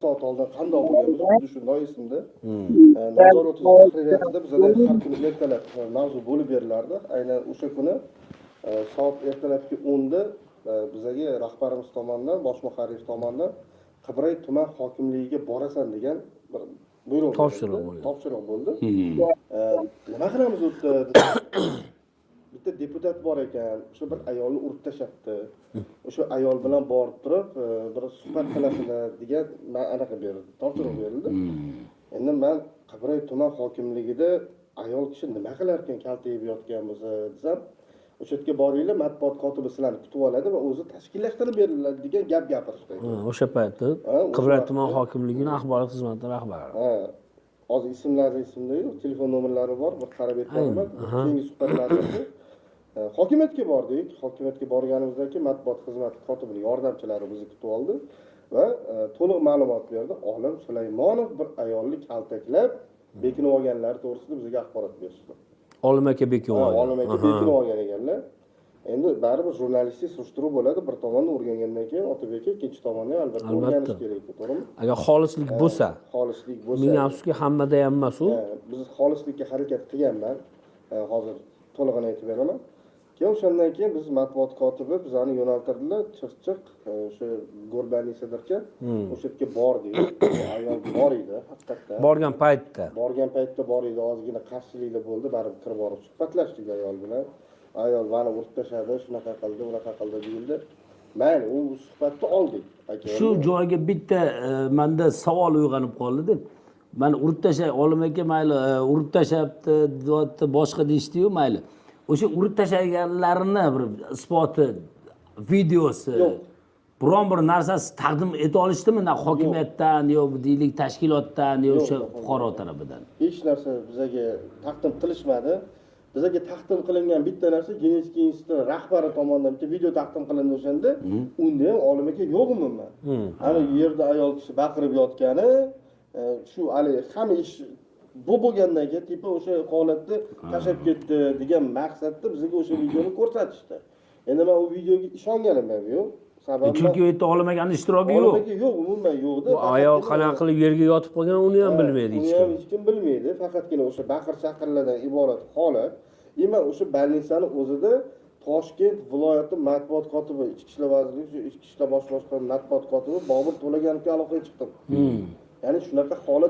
Soat oldin qandoq bo'lganmiz, xuddi shunday esimda. Nazorat tahririyatida bizada har kuni ertalab mavzu bo'lib berilardi. Aynan o'sha kuni soat ertalabki 10da bizaga rahbarimiz tomonidan, bosh muharrir tomonidan Qibray tuman hokimligiga borasan degan bir buyruq, topshiriq bo'ldi. Topshiriq bo'ldi. Nima qilamiz u yerda? Bitta deputat bor ekan, o'sha bir ayolni urib tashlabdi. O'sha ayol bilan borib turib, bir suhbat qilasizlar degan anaqa berildi, topshiriq berildi. Endi men Qibray tuman hokimligida ayol kishi nima qilar ekan, kaltayib yotgan bo'lsa desam, o'sha yerga boringlar, matbuot kotibi sizlarni kutib oladi va o'zi tashkillashtirib beriladi degan gap gapirishdi. O'sha paytda Qibray tuman hokimligining axborot xizmati rahbari. Hozir ismlari esimda yo'q, telefon nomerlari bor, bir qarab aytmayman. Keyingi suhbatlarimizda hokimiyatga bordik. Hokimiyatga borganimizdan keyin matbuot xizmati kotibining yordamchilari bizni kutib oldi va to'liq ma'lumot berdi. Olim Sulaymonov bir ayolni kaltaklab bekinib olganlari to'g'risida bizga axborot berishdi. Olim aka bekinib olgan. Olim aka bekinib olgan ekanlar. Endi baribir jurnalistik surishtiruv bo'ladi. Bir tomonni o'rgangandan keyin Otabek aka ikkinchi tomonni ham albatta o'rganish kerak, to'g'rimi? Agar xolislik bo'lsa, xolislik bo'lsa. Ming afsuski hammada ham emas u. Biz xolislikka harakat qilganman. Hozir to'lig'ini aytib beraman. Keyin o'shandan keyin biz matbuot kotibi bizani yo'naltirdilar. Chirchiq o'sha Gorbanisadirga, o'sha yerga bordik. Ayol bor edi haqiqatda. Borgan paytda. Borgan paytda bor edi, ozgina qarshiliklar bo'ldi, baribir kirib borib suhbatlashdik ayol bilan. Ayol meni urib tashladi, shunaqa qildi, unaqa qildi deyildi. Mayli, u suhbatni oldik. Shu joyga bitta menda savol uyg'onib qoldi-da. Meni urib tashlay, Olim aka mayli, urib tashlabdi, deyapti, boshqa deyishdi-yu, mayli. O'sha urib tashlaganlarini bir isboti, videosi, biron bir narsasi taqdim eta olishdimi? Na hokimiyatdan yo deylik tashkilotdan yo o'sha fuqaro tarafidan. Hech narsa bizaga taqdim qilishmadi. Bizaga taqdim qilingan bitta narsa genetik instituti rahbari tomonidan bitta video taqdim qilindi o'shanda. Unda ham Olim aka yo'q umuman. Ana yerda ayol kishi baqirib yotgani, shu hali hamma ish bu bo'lgandan keyin tipa o'sha holatda tashlab ketdi degan maqsadda bizga o'sha videoni ko'rsatishdi. Endi men u videoga ishonganim ham yo'q. Sababi chunki u yerda Olim akaning ishtiroki yo'q. Olim aka yo'q, umuman yo'qda. Bu ayol qanaqa qilib yerga yotib qolgan uni ham bilmaydi hech kim. Uni ham hech kim bilmaydi. Faqatgina o'sha baqir-chaqirlardan iborat holat. Men o'sha больницani o'zida Toshkent viloyati matbuot kotibi, Ichki ishlar vazirligi, Ichki ishlar bosh boshqarmasi matbuot kotibi Bobur To'laganovga aloqaga chiqdim. Ya'ni shunaqa holat